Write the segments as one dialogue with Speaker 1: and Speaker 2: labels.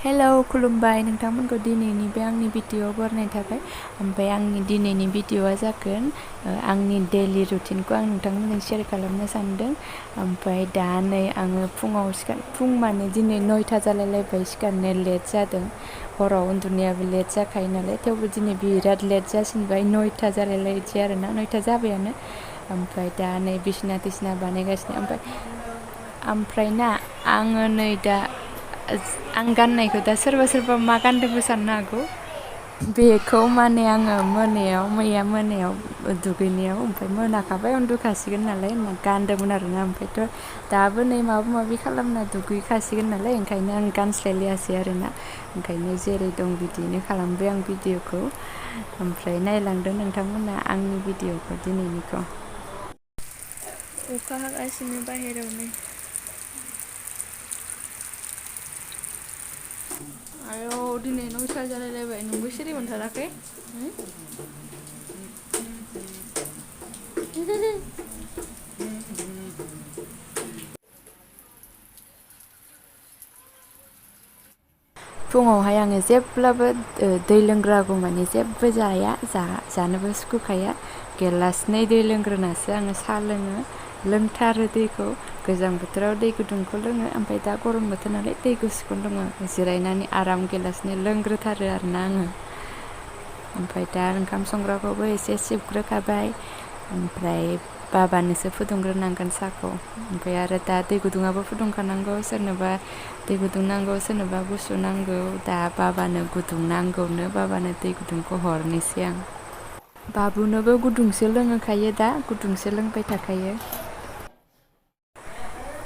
Speaker 1: Hello खुलुमबाय नोंथांमोनखौ दिनैनि बे आंनि भिडिअ बरनायनाय थाबाय। ओमफ्राय आंनि दिनैनि भिडिअआ जागोन आंनि डेलि रुटिनखौ आं नोंथांमोनजों शेयार खालामनो सानदों। ओमफ्राय दा नै आङो फुङाव फुं माने दिनै 9ता जालायलायबाय, सिखारनो लेट जादों। हराव उन्दुनायाबो लेट जाखायो नालाय, थेवबो दिनै बिराद लेट जासिनबाय। 9ता जालायलायसै आरोना, 9ता जाबायानो। ओमफ्राय दा नै बिसिना थिसिना बानायगासिनो। ओमफ्राय ना आङो नै दा आं गाननायखौ दा सोरबा मा गानदोंबो साननो हागौ। बेखौ माने आङो मैया मोनायाव दुगैनायाव ओमफ्राय मोनाखाबाय, उन्दुखासिगोन नालाय होनना गानदोंमोन आरोना। ओमफ्रायथ' दाबो नै माबा माबि खालामना दुगैखासिगोन नालाय, ओंखायनो आं गानस्लायलायासै आरोना। ओंखायनो जेरै दं बिदिनो खालामबाय आं भिडिअखौ। ओमफ्राय नायलांदो नोंथांमोना आंनि भिडिअखौ दिनैनिखौ। अखा हागासिनो बाहेरावनो। आयौ दिनै 9ता जालायलायबाय, नोंबो सिरि मोनथाराखै? फुङावहाय आङो जेब्लाबो दै लोंग्रागौ माने जेबो जाया, जानोबो सुखुखाया। गिलासनै दै लोंग्रोनासो आङो साहा लोङो, लोंथारो दैखौ। गोजां बोथोराव दै गुदुंखौ लोङो, ओमफ्राय दा गरम बोथोर नालाय दै गुसुखौ लोङो। जिरायनानै आराम गिलासनै लोंग्रोथारो आरोना आङो। ओमफ्राय दा ओंखाम संग्राखौबो एसे सिबग्रोखाबाय। ओमफ्राय बाबानोसो फुदुंग्रोनांगोन साहाखौ। ओमफ्राय आरो दा दै गुदुङाबो फुदुंखानांगौ, सोरनोबा दै गुदुं नांगौ, सोरनोबा गुसु नांगौ। दा बाबानो गुदुं नांगौनो, बाबानो दै गुदुंखौ हरनोसै आं। बाबुनोबो गुदुंसो लोंहोखायो, दा गुदुंसो लोंबाय थाखायो।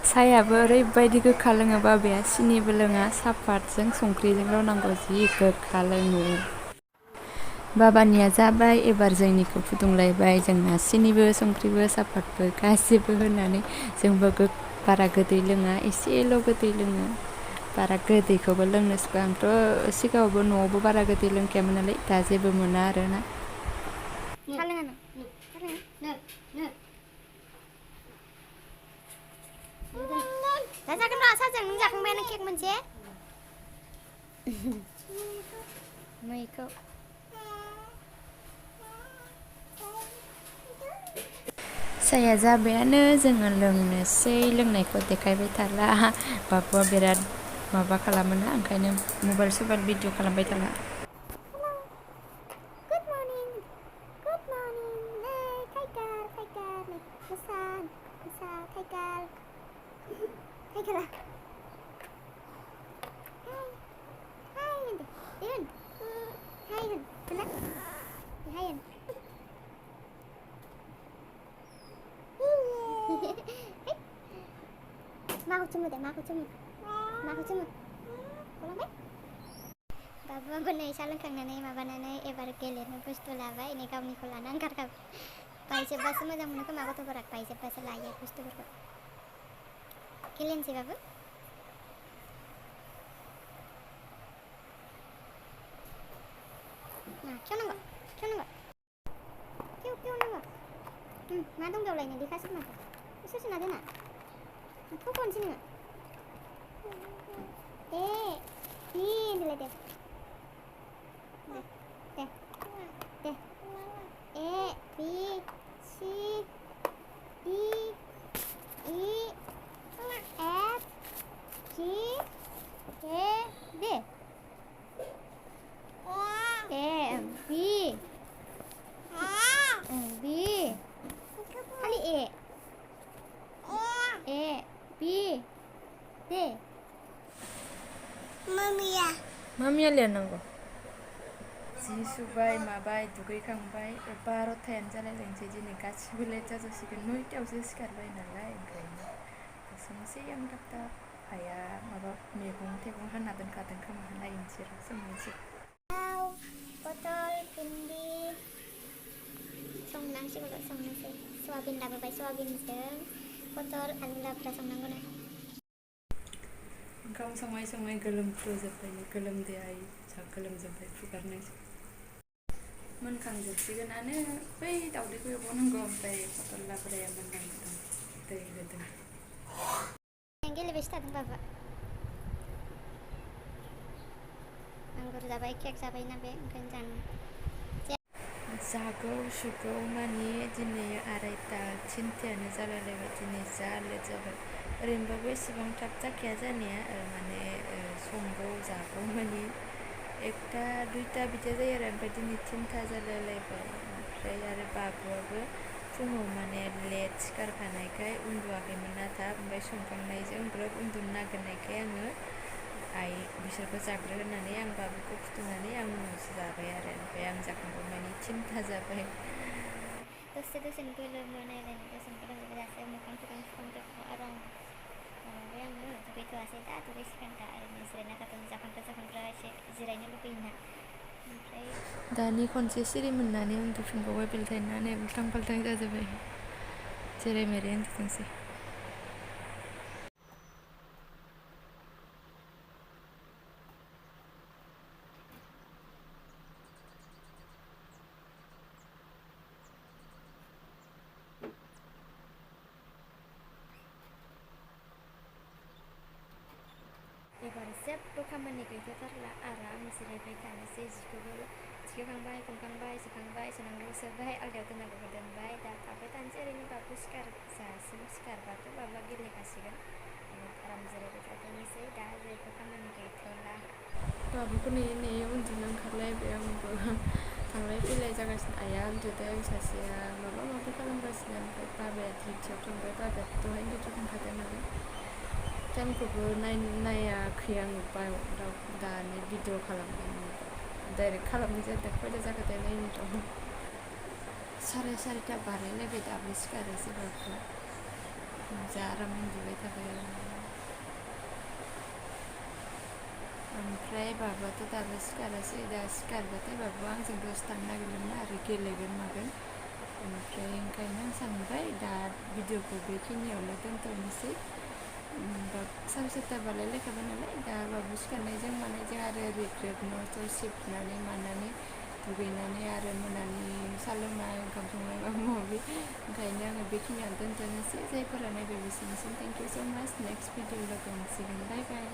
Speaker 1: साहायाबो ओरैबायदि गोखा लोङो बाबाया, सिनिबो लोङा, सापातजों संख्रिजोंल' नांगौ, जि गोखा लोङो। बाबानिया जाबाय, एबार जोंनिखौ फुदुंलायबाय। जोंना सिनिबो संख्रिबो सापातबो गासिबो होनानै। जोंबो बारा गोदै लोङा, एसेल' गोदै लोङो। बारा गोदैखौबो लोंनो सुखुवा। आंथ' सिगाङावबो न'आवबो बारा गोदै लोंखायामोन नालाय, दा जेबो मोना आरोना। दा जागोन र' साहाजों, नों जाखांबायानो केक मोनसे? मैखौ साहाया जाबायानो, जोङो लोंनोसै। लोंनायखौ देखायबाय थाला, बाबुआ बिराद माबा खालामोना, ओंखायनो मबाइल सबाइल भिडिअ खालामबाय थाला। Mau cuma deh, mau cuma. Pulang deh. Babu नै सा लोंखांनानै माबानानै एबार गेलेनो बुस्थु लाबाय, नै गावनिखौ लाना ओंखारखाबाय। बायजोब्बासो मोजां मोनो खोमा गथ'फोरा, बायजोब्बासो लायो बुस्थुफोरखौ। गेलेनोसै बाबु? खेवनांगौ खेवनांगौ। मा दं बेयावलायनो, देखायसै माथो। सोरना दोना? थखनोसै नोङो? दे होनदोलाय दे। दे ए बि सि इ एफ जि ए दे बि खालि ए बि दे। मामिया लिरनांगौ। जि सुबाय माबाय दुगैखांबाय, 12तायानो जालायलायनोसै दिनै। गासिबो लेट जाजोबसिगोन, 9तायावसो सिखारबाय नालाय, ओंखायनो संसै आं थाब आइया माबा मैगं थाइगं हाना दोनखादों खोमा, नायनोसै र' संनोसै। पटल भिन्दि संनोसै। सयाबिन लाबोबाय, सयाबिनजों पटल आलु लाब्रा संनांगौनो। ओंखाम संनाय गोलोमफ्रुजोब्बाय, गोलोमदैया जा गोलोमजोब्बाय, फुगारनायसै। मोनखांजोबसिगोनानो, बै दावदैखौ एवबावनांगौ। ओमफ्राय पटल लाब्राया मोननांगौ, दै होदों। गेलेबायसो थादों बाबुआ।
Speaker 2: फिथाफोर जाबाय केक जाबाय ना बे ओंखायनो
Speaker 1: जागौ सुगौ मानि दिनै 2:30 3थायानो जालायलायबाय दिनै जा लेट जाबाय ओरैनोबाबो एसेबां थाब जाखाया जानाया माने संगौ जागौ मानि 1टा 2टा बिदि जायो आरो ओमफ्राय दिनै 3था जालायलायबाय ओमफ्राय आरो बाबुआबो फुङाव माने लेट सिखारखानायखाय उन्दुवाखैमोन ना थाब ओमफ्राय संखांनायजों ग्रोब उन्दुनो नागिरनायखाय आङो बिसोरखौ जाग्रो होननानै आं बाबुखौ फुथुनानै आं उनावसो जाबाय आरो ओमफ्राय आं जाखांगौ मानि 3था जाबाय
Speaker 2: दसेनो गोलोमो नायलायनो दसेनो गोलोमो दासो मोखां थोखां सुखांजोबो आरो माबाबाय आङो दुगैथ'वासै दा दुगैसिगोन दा ओरैनो जिरायना थाथ'नो जाखांग्रा एसे जिरायनो लुगैयोना ओमफ्राय
Speaker 1: दानि खनसे सिरि मोननानै उन्दुफिनबावबाय बेलथायनानै उल्थां फाल्थां जाजोब्बाय जेरै मेरै उन्दुथोंसै
Speaker 2: एबार जेबो खामानि गैथ'थारला आराम जिरायबाय थानोसै जिखौबो थिखोखांबाय खनखांबाय सुखांबाय सुनांगौ सोबाय आलदायाव दोननांगौखौ दोनबाय दा थाबाय थानोसै ओरैनो बाबु सिखारजासिम सिखारबाथ' बाबुआ गेलेखासिगोन आराम जिरायबाय थाथ'नोसै दा जेबो खामानि गैथ'ला
Speaker 1: बाबुखौ नेयै नेयै उन्दुनो ओंखारलायबाय आंबो थांलाय फैलाय जागासिनो आइया उन्दुदों सासेया माबा माबि खालामगासिनो ओमफ्राय बाबाया डिउटियाव थांबाय बाबाया दहायनो डिउटियाव थांखादों नालाय टाइमखौबो नायाखै आङो दानि भिडिअ खालामनानै डाइरेक्ट खालामनाय जादों खयथा जाखोथाय नायनो र' 4:30 बारायलायबाय दाबो सिखारासै बाबुआ जा आराम उन्दुबाय थाबाय ओमफ्राय बाबुआथ' दाबो सिखारासै दा सिखारबाथाय बाबुआ आंजों दसे थानो नागिरदोंमोन आरो गेलेगोन मागोन ओमफ्राय ओंखायनो आं सानबाय दा भिडिअखौ बेखिनियावनो दोनथ'नोसै 4:30 बारलायलायखाबाय नालाय दा बाबु सिखारनायजों मानायजों आरो ग्रोब न' स' सिबनानै मानानै दुगैनानै आरो मोनानि साहा लोंनाय ओंखाम संनाय माबा माबि ओंखायनो आङो बेखिनियावनो दोनथ'नोसै जायफोरा नायबाय बिसोरनिसिम थेंक इउ स' माच नेक्स्ट भिडिअ लोगो मोनसिगोन बाय बाय